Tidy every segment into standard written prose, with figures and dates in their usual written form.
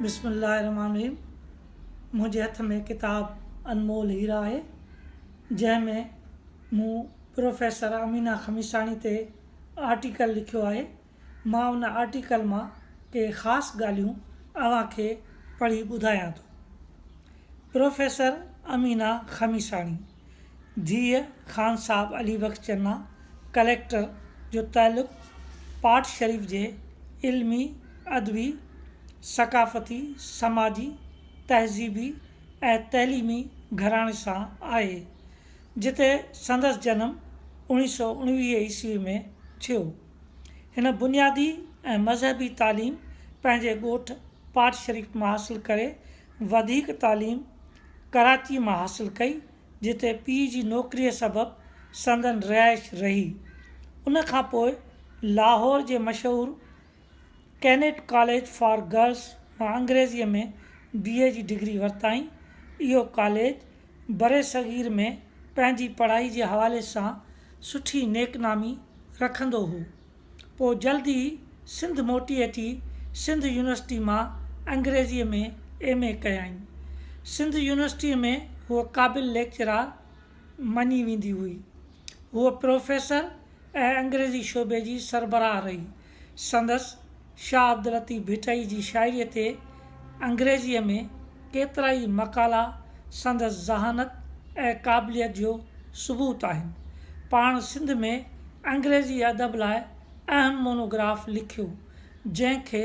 بسم الله الرحمٰن الرحيم منهنجي هٿ ۾ ڪتاب انمول هيرا آهي جنهن ۾ مون پروفيسر امينه خميساڻي تي آرٽيڪل لکيو آهي مان ان آرٽيڪل مان ڪي خاص ڳالهيون اوهان کي پڙهي ٻڌايان ٿو. پروفيسر امينه خميساڻي، ڌيء خان صاحب علي بخش چنا، ڪليڪٽر، جو تعلق پاٽ شريف جي علمي، ادبي، ثقافتي، سماجي، تهذيبي ۽ تعليمي گهراڻي سان آهي، جتي سندس جنم 1919 عيسوي ۾ ٿيو. هن بنيادي ۽ مذهبي تعليم پنهنجي ڳوٺ پاٽ شريف مان حاصل ڪري وڌيڪ تعليم ڪراچي مان حاصل ڪئي جتي پيء جي نوڪريء سبب سندن رهائش رهي. ان کان پوء لاهور جي مشهور ڪينٽ ڪاليج فار گرلس مان انگريزيء ۾ بي اي جي ڊگري ورتائين. اهو ڪاليج برصغير ۾ پنهنجي پڙهائي جي حوالي سان سٺي نيڪنامي رکندو هو. پوء جلد ئي سنڌ موٽي اچي سنڌ يونيورسٽي مان انگريزيء ۾ ايم اي ڪيائين. سنڌ يونيورسٽيء ۾ هوء قابل ليڪچرار مڃي ويندي هئي. هوء پروفيسر ۽ انگريزي شعبي جي سربراهه رهي. سندس شاهه عبداللطيف ڀٽائي جي شاعريء تي انگريزيء ۾ ڪيترائي مقالا سندس ذهانت ۽ قابليت جو ثبوت آهن. پاڻ سنڌ ۾ انگريزي ادب لاء اهم مونوگراف لکيو، جنهن کي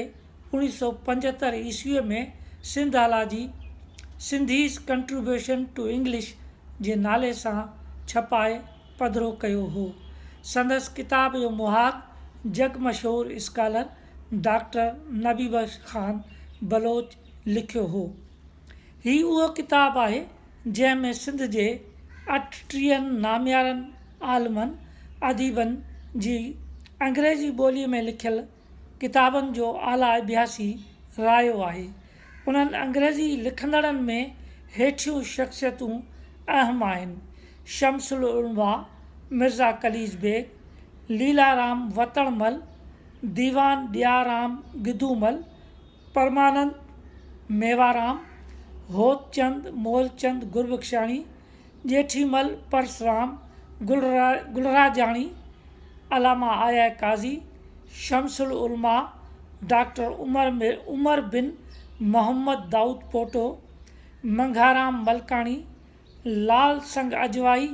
1975 عيسويء ۾ Sindhology, Sindhis contribution to English, جي نالي سان ڇپائي پڌرو ڪيو هو. سندس ڪتاب جو مهاڳ جڳ مشهور اسڪالر ڊاڪٽر نبي بخش خان بلوچ لکيو هو. هي اهو ڪتاب آهي جنهن ۾ سنڌ جي اٺٽيهن ناميارن عالمن، اديبن جي انگريزي ٻوليء ۾ لکيل ڪتابن جو اعليٰ اڀياسي رايو آهي. انهن انگريزي لکندڙن ۾ هيٺيون شخصيتون اهم آهن، شمس العلماء مرزا قليچ بيگ، ليلارام وتڻ مل، ديوان ڏيارام گدومل، پرمانند ميوارام، هوتچند مولچند گربخشاڻي، ڄيٺيمل پرسرام گلراجاڻي، علامه آء آء قاضي، شمس العلماء ڊاڪٽر عمر بن محمد دائود پوٽو، منگهارام ملڪاڻي، لال سنگ اجوائي،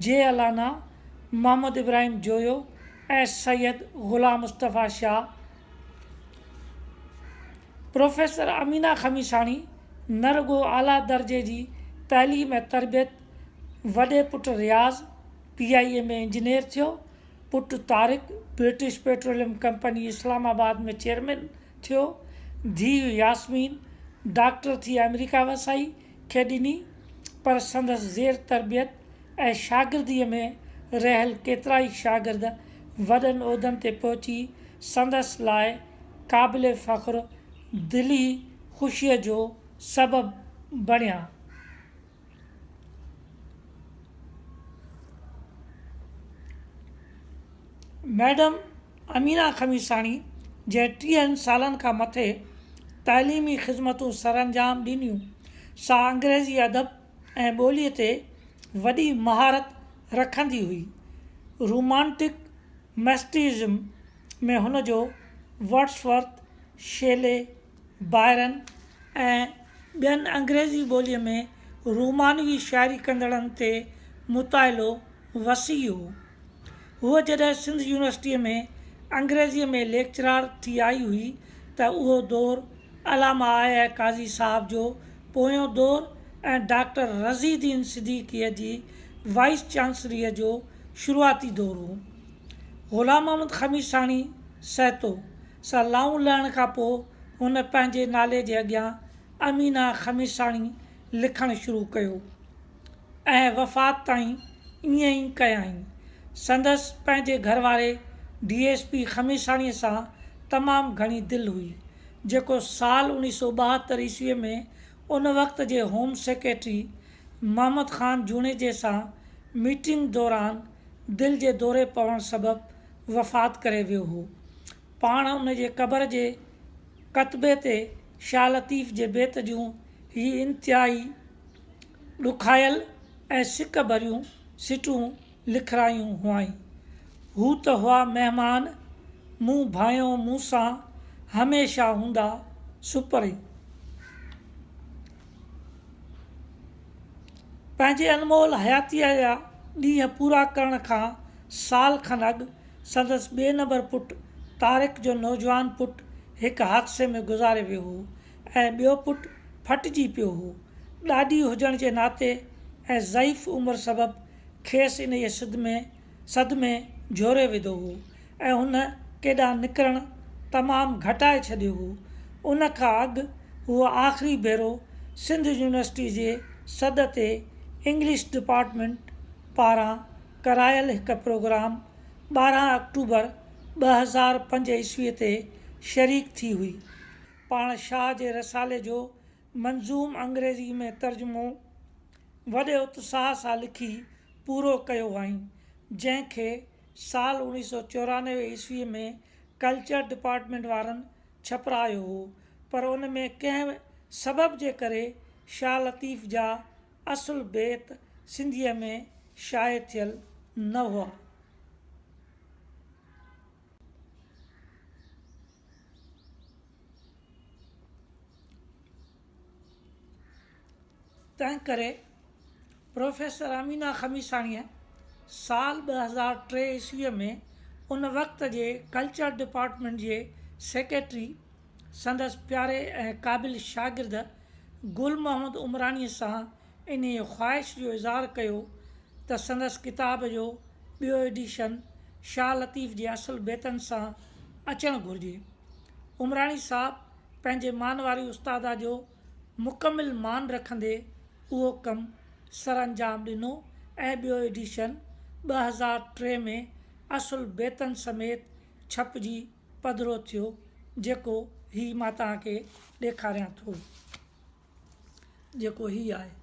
جي الانا، محمد ابراهيم جويو ۽ سيد غلام مصطفيٰ شاهه. پروفيسر امينه خميساڻي نه رڳو اعليٰ درجي جي تعليم ۽ تربيت وڏي پٽ رياض پي آء اي ۾ انجنيئر ٿيو، پٽ Tariq British Petroleum Company Islamabad ۾ chairman ٿيو، ڌيء ياسمين ڊاڪٽر ٿي آمريڪا وسائي کي ڏني، پر سندس زير تربيت ۽ شاگرديء ۾ رهيل ڪيترائي شاگرد وڏن عهدن تي پهچي سندس لاء قابل فخر دلي خوشيء جو سبب بڻيا. ميڊم امينه خميساڻي جنهن ٽيهن سالن کان مٿي تعليمي خدمتون سرانجام ڏنيون، سا انگريزي ادب ۽ ٻوليء تي وڏي مهارت رکندي هئي. رومانٽڪ مسٽيزم ۾ هن جو ورڊس ورٿ، شيلي، بائرن ۽ ٻين انگريزي ٻوليء ۾ رومانوي شاعري ڪندڙن تي مطالعو وسيع هو. هوء جڏهن سنڌ يونيورسٽيء ۾ انگريزيء ۾ ليڪچرار ٿي آئي هئي ته اهو دور علامه آء آء قاضي صاحب جو پويون دور ۽ ڊاڪٽر رضي الدين صديقيء جي وائيس چانسلريء جو شروعاتي دور هو. غلام محمد خميساڻي سهتو سان لائون لهڻ کان پوء هن پنهنجي نالي جي اڳيان امينه خميساڻي لکڻ شروع ڪيو ۽ وفات تائين ائين ئي ڪيائين. سندس پنهنجي گهر واري ڊي ايس پي خميساڻيء سان تمام گهڻي دل هئي، جيڪو سال 1972 عيسويء ۾ ان وقت جي هوم سيڪريٽري محمد خان جوڻيجي سان ميٽنگ دوران دل جي دوري پوڻ سبب وفات ڪري ويو هو. پاڻ ان جي قبر جي ڪتبي تي شاهه لطيف جي بيت جون هي انتهائي ڏکايل ۽ سڪ ڀريون سٽون لکرايون هئائين. هو ته هئا مهمان، مون ڀانئيو مون سان هميشه هوندا سپرين. پنهنجي انمول حياتيء جا ڏينهن پورا ڪرڻ کان سال کن اڳ سندس ٻئي نمبر پٽ طارق جو نوجوان پٽ هڪ حادثي ۾ گذاري ويو هو ۽ ٻيو پٽ ڦٽجي پيو هو. ڏاڏي هجڻ جي ناتي ۽ ضعيف عمر سبب کيس انهيء صدمي صدمي جهوري وڌو هو ۽ هن ڪيڏانهن نڪرڻ تمام گهٽائي ڇڏيو هو. ان کان اڳ هوء آخري ڀيرو سنڌ يونيورسٽيء جي سڏ تي انگلش ڊپارٽمينٽ پاران ڪرايل هڪ پروگرام 12 آڪٽوبر 2005 عيسويء تي شريڪ ٿي هئي. پاڻ شاهه جي رسالي جو منظوم انگريزيء ۾ ترجمو وڏي اتساهه سان لکي پورو ڪيو هئائين، جنهن کي سال 1994 عيسويء ۾ ڪلچر ڊپارٽمينٽ وارن ڇپرايو هو، پر ان ۾ ڪنهن سبب جي ڪري شاهه لطيف جا اصل بيت سنڌيء ۾ شايع ٿيل نه هئا. تنهنڪري پروفيسر امينه خميساڻيء سال 2003 عيسويء ۾ ان وقت جي ڪلچر ڊپارٽمينٽ جي سيڪريٽري سندس پياري ۽ قابل شاگرد گل محمد عمراڻيء سان انهيء خواهش جو اظهار ڪيو ته سندس ڪتاب جو ٻيو ايڊيشن شاهه لطيف جي اصل بيتن سان اچڻ گهرجي. عمراڻي صاحب پنهنجي مانواري استاده جو مڪمل مان رکندي اهو ڪم سرانجام ڏنو ۽ ٻيو ايڊيشن 2003 ۾ اصل بيتن سميت ڇپجي پڌرو ٿيو جيڪو هي مان توهان کي ڏيکاريان ٿو جيڪو هي آهي.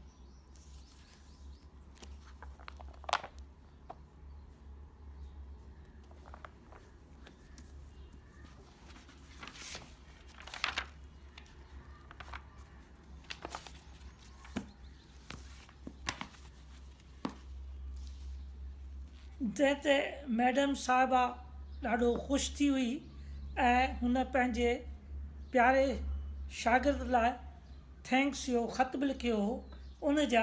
جنهن تي ميڊم صاحبه ڏاڍو خوش ٿي هئي ۽ هن پنهنجي پياري شاگرد لاء thanks جو خط به لکيو هو. ان جا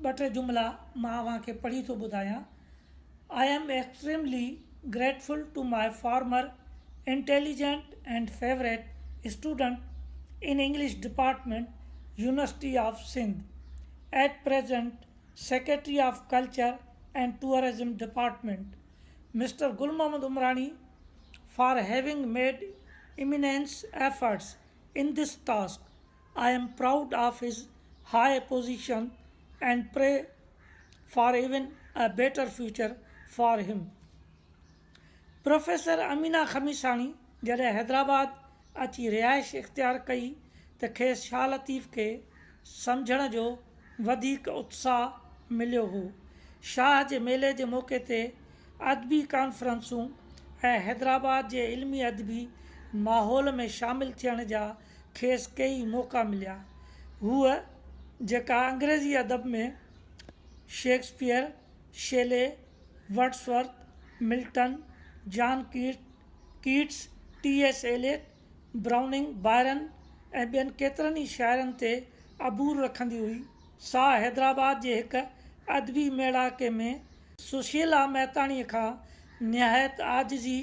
ٻه ٽي جملا مان اوهان کي پڙهي ٿو ٻڌايان. I am extremely grateful to my former intelligent and favourite student in English department university of Sindh at present secretary of culture and tourism department mister Gul Muhammad Umrani for having made immense efforts in this task I am proud of his high position and pray for even a better future for him. Professor Amina Khamisani جڏهن حيدرآباد اچي رهائش اختيار ڪئي ته کيس شاهه لطيف کي سمجهڻ جو وڌيڪ اتساهه مليو هو. شاهه جي ميلي جي موقعي تي ادبي ڪانفرنسون ۽ حيدرآباد جي علمي ادبي ماحول ۾ شامل ٿيڻ جا کيس ڪيئي موقعا مليا. هوء جيڪا انگريزي ادب ۾ Shakespeare, Shelley, Wordsworth, Milton, John Keats, T S Eliot, Browning, Byron ۽ ٻين ڪيترن ئي شاعرن تي عبور رکندي هئي، سا حيدرآباد جي هڪ ادبي ميڙاڪي ۾ سشيلا مهتاڻيء کان نهايت عاجزي،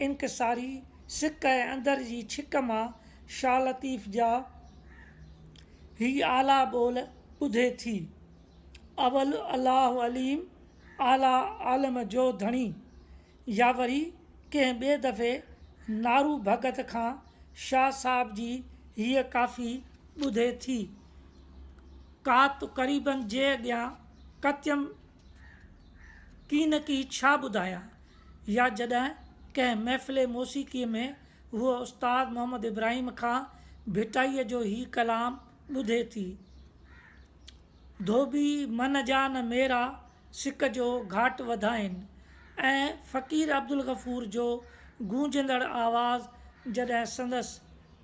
انڪساري، سڪ ۽ اندر جي ڇڪ مان شاهه لطيف جا هي اعليٰ ٻول ٻڌي ٿي. اول الله عليم، اعليٰ عالم جو ڌڻي. يا وري ڪنهن ٻئي دفعي نارو ڀڳت کان شاهه صاحب جي هيء ڪافي ٻڌي ٿي. ڪات قريبن جي اڳيان ڪتيم ڪينڪي ڇا ٻڌايان؟ يا جڏهن ڪنهن محفل موسيقيء ۾ هوء استاد محمد ابراهيم کان ڀٽائيء جو هي ڪلام ٻڌي ٿي. ڌوٻي من جا نه ميرا سڪ جو گهاٽ وڌائين ۽ فقير عبدالغفور جو گونجندڙ آواز جڏهن سندس.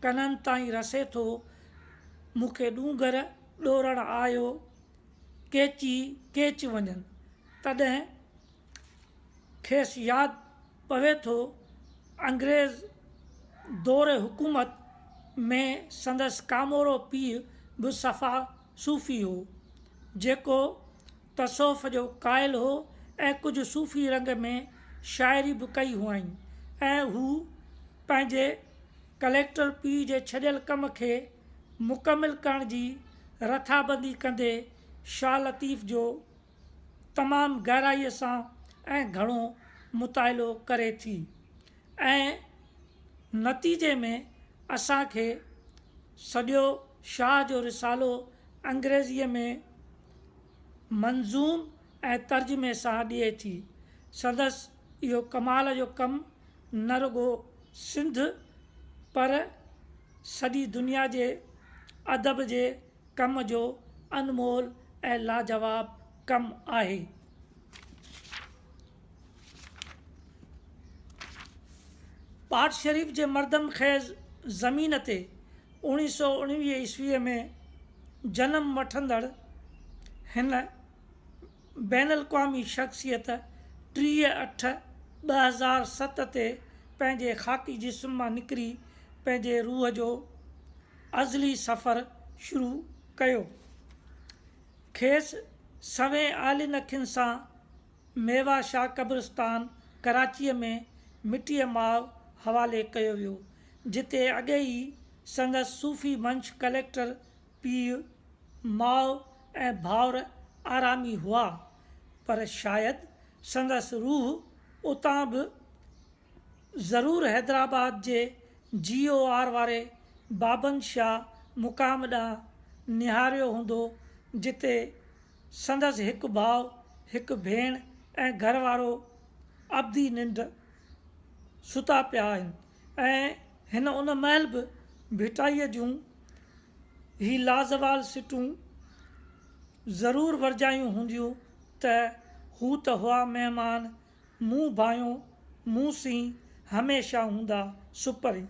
ڪنن تائين رسي ٿو، مون کي ڏونگر ڏورڻ آيو، ڪيچي ڪيچ وڃن. تڏهن کيس ياد پوي ٿو، انگريز دور حڪومت ۾ سندس ڪامورو پيء به صفا صوفي هو، جيڪو تصوف جو قائل هو ۽ ڪجهه صوفي رنگ ۾ شاعري به ڪئي هئائين ۽ هو پنهنجي ڪليڪٽر پيء جي ڇڏيل ڪم کي مڪمل ڪرڻ جي رٿابندي ڪندي شاهه لطيف جو تمام گهرائيء سان ۽ گهڻو مطالعو ڪري ٿي ۽ نتيجي ۾ اسان کي سڄو شاهه جو رسالو انگريزيء ۾ منظوم ۽ ترجمي سان ڏئي ٿي. سندس اهو ڪمال جو ڪم نه رڳو سنڌ پر سڄي دنيا جي ادب جي ڪم جو انمول ۽ لاجواب ڪم آهي. پاٽ شريف جي مردم خيز زمين تي 1919 عيسويء ۾ جنم وٺندڙ هن بين الاقوامي شخصيت 30/8/2007 تي پنهنجي خاڪي جسم مان نڪري پنهنجي روح جو ازلي سفر شروع ڪيو. کيس سوين آلين اکين سان ميوا شاهه قبرستان ڪراچيء ۾ مٽيء ماء حوالي ڪيو ويو، جتي اڳي ئي سندس صوفي منش ڪليڪٽر پيء، ماء ۽ ڀائر آرامي هئا، پر شايد سندس روح اتان به ضرور حيدرآباد جي جي او آر واري بابن شاهه مقام ڏانهن نهاريو هوندو، جتي سندس هڪ ڀاء، هڪ ڀيڻ ۽ گهر وارو ابدي ننڊ ستا پيا آهن ۽ هن ان مهل به ڀٽائيء جون هي لازوال سٽون ضرور ورجايون هونديون ته، هو ته هئا مهمان، مون ڀانيو مون سين، هميشه هوندا سپرين.